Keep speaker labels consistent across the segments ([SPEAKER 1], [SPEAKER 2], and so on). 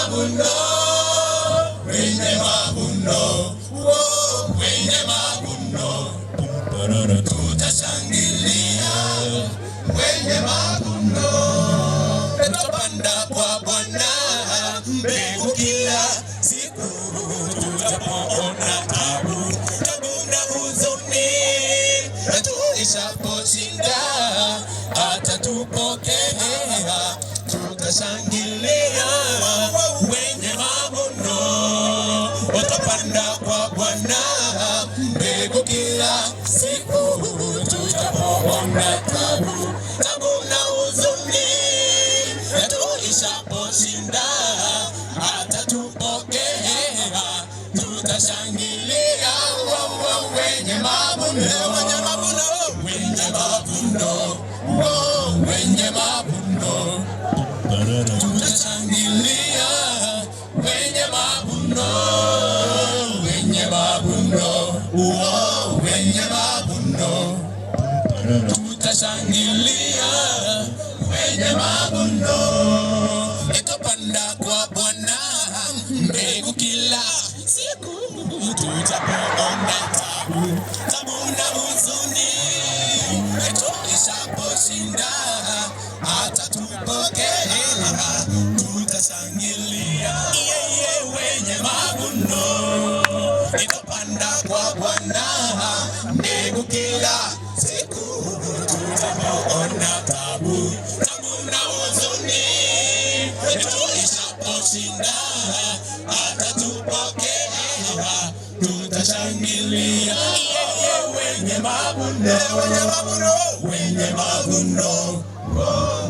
[SPEAKER 1] mavuno, wenye mavuno, wenye mavuno, tutashangilia wenye mavuno, tutapanda kwa Bwana mbegu kila siku, tutapoona tabu, tabu na huzuni, tuishaposhinda atatupokea, tutashangilia wenye mavuno, watapanda kwa Bwana mbegu kila siku, tutapoona tabu, tabu na huzuni, tuishaposhinda atatupokea, tutashangilia wenye mavuno, wenye mavuno, wenye mavuno, wenye mavuno, tutashangilia wenye mavuno, wenye mavuno, wenye mavuno, tutashangilia wenye mavuno, itapanda kwa Bwana mbegu kila siku, tutapoona tabu, tabu na huzuni, tuishaposhinda atatupokea, tutashangilia yeye wenye mavuno, itapanda kwa Bwana mbegu kila siku, tutapoona tabu, tabu na huzuni, tuishaposhinda atatupokea, tutashangilia yeye wenye mavuno, wenye mavuno, wenye mavuno,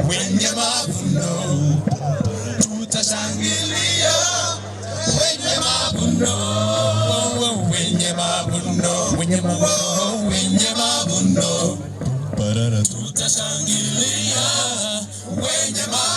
[SPEAKER 1] wenye mavuno, tutashangilia wenye mavuno, wenye mavuno, wenye mavuno, wenye mavuno, tutashangilia wenye mavuno.